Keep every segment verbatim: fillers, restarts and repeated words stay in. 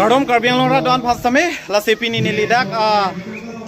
Kardom Karbi Anglong rat do-an aphan sitame, lasi pini neli dak, ah,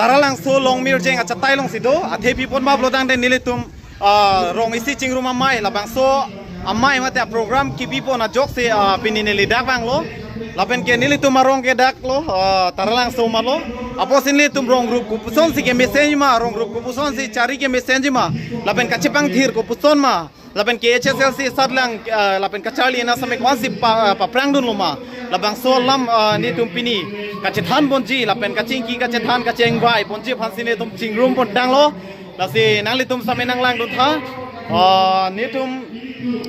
Taralangso Longmirjeng achatai alongsi do, athe pi apot ma pulo tangte nelitum, ah, rong isi chingrum amei, labangso amei mate program kebi pon ajoksi, ah, pini neli dak vanglo, lapen ke nelitum arong ke dak lo, ah, Taralangso ma lo, apotsi nelitum rong group kopuson si kemesen ma, rong group kopuson si chari kemesen ma, lapen kachepangthir kopuson ma, lapen K H S L C satlang, ah, lapen kacharli na sitame ko-ansi pa, ah, paprang dunlo ma. Labangso alam, ah, nelitum pini kachethan ponji, lapen kachingki kachethan kachingvai ponji aphansi nelitum chingrum pon tanglo. Lasi nanglitum sitame nanglang dun tha. Ah, nelitum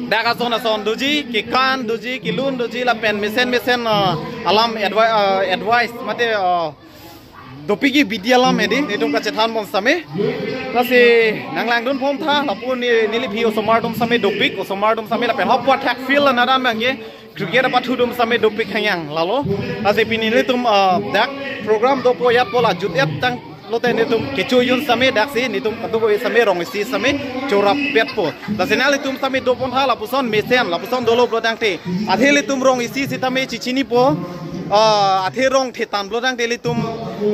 dak ason ason doji, kekan doji, kelun doji, lapen mesen mesen, ah, alam advi-, ah, advice mate, ah, dopik ke bidi alam hedi, nelitum kachethan pon sitame. Lasi nanglang dun pon tha, lapu ne, neliphi osomar atum sitame dopik, osomar atum sitame lapen hop athak field anadan abang ke cricket apathudum sitame dopik hangyang lalo. Lasi pini nelitum, ah, dak program dopo ajat po la jut-et tanglo te nelitum kecho jun sitame daksi nelitum kado-kave sitame rong isi sitame chorap petpo. Lasi nanglitum sitame do pon tha lapuson mesen, lapuson dolo pulo tangte. Athe nelitum rong isi sitame chichinipo. Ah, athe rong thetan pulo tangte nelitum,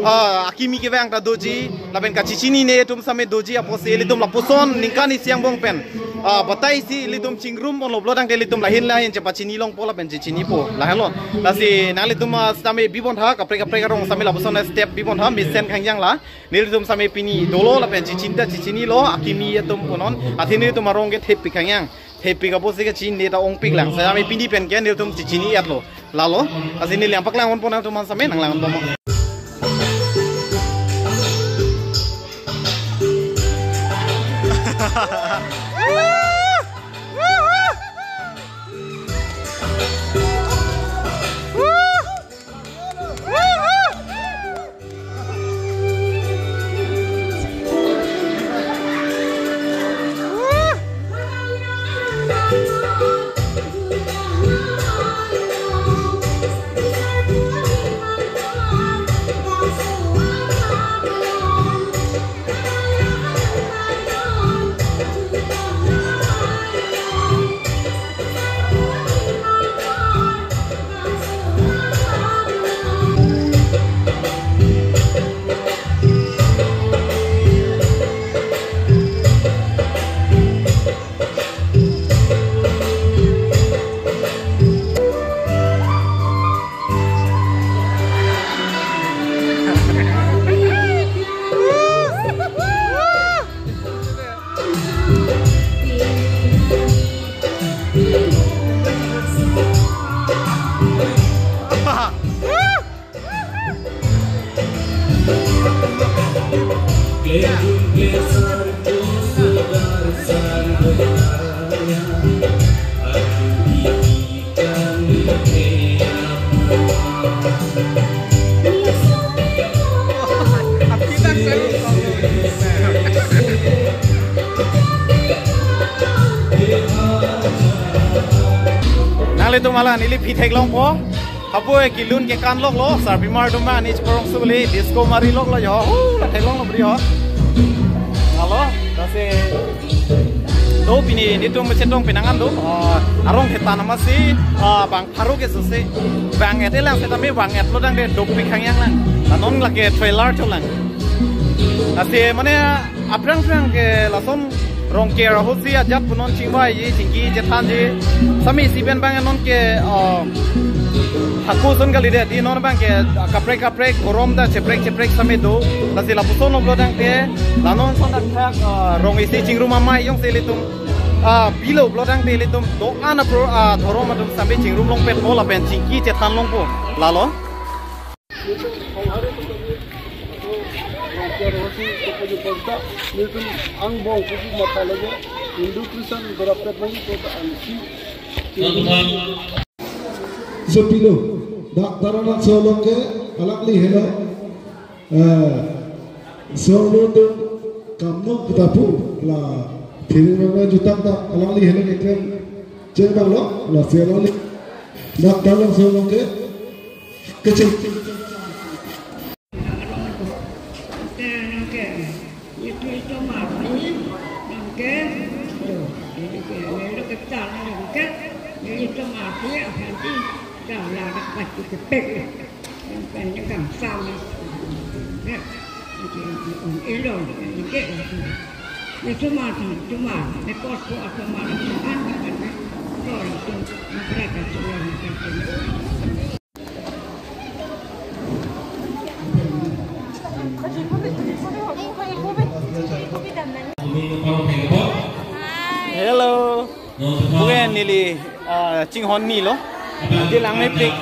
ah, akimi kevang ta doji, lapen kachechinine atum sitame doji apotsi nelitum lapuson ningkan isi angbong pen, ah, batai si nelitum chingrum ponlo pulo tangte nelitum lahin lahin chepachini longpo lapen chechinipo. Lahenlo. Lasi nanglitum, ah, sitame bi pon tha, kaprek kaprek arong sitame lapuson step bi pon tha, mesen khangyang la. Nelitum sitame pini dolo lapen chechin ta chechinilo, akimi atum punon. Athe nelitum arong ke thepik khangyang. Thepik apotsi kachini ta ongpik lang. Sitame pini pen ke nelitum chechini-etlo. Lalo. Lasi neli nangpaklang pon nangtum aphan sitame nanglang pon. Nanglitum hala neliphi theklongpo. Hapu kelun kekan loklo, sarpimar atum ani cheparong suli, disco mari loklo jo, hu, la theklonglo bri ho. Lalo, lasi, do pini nelitum chetong penang an do, ah, arong thetan amatsi, ah, bang pharo ke suse, bang-et lang sitame bang-et lo tangte dopik khangyang lang, la non lake trailer cho lang. Lasi mane, aphrang phrang ke lason rong ke ahut si ajat punon chingvaiji, chingki chethanji. Sitame isi pen bang non ke, ah, hako ason kalidet, di non bang ke kaprek kaprek, gorom ta cheprek cheprek sitame do. Lasi lapuson lo pulo tangte, la non ason thakthak, ah, rong isi chingrum amei jongsi nelitum, ah, bilo pulo tangte nelitum do-an apro, ah, dhorom atum sitame chingrum longpetpo lapen chingki chethan longpo. Lalo. Nelitum angbong kuku mata lagi Hindu Kristen berapet lagi kota ansi. Sepilo, dak Taralangso along ke alangli helo, eh, solo tu kamno kita pu la piring mama jutak dak alangli helo kekrem ceng bang lo, lasi alangli dak Taralangso along ke kecil. Dak la dak pati kepek. Yang pen yang kang sam. Ya. Ilo, ike. Ni cuma, cuma, ni kos ko atau mana, mana, mana. Sorry, tu, mereka sudah macam tu. Hello. Bukan neli, ah, chinghon ni lo. Dia lang mepik.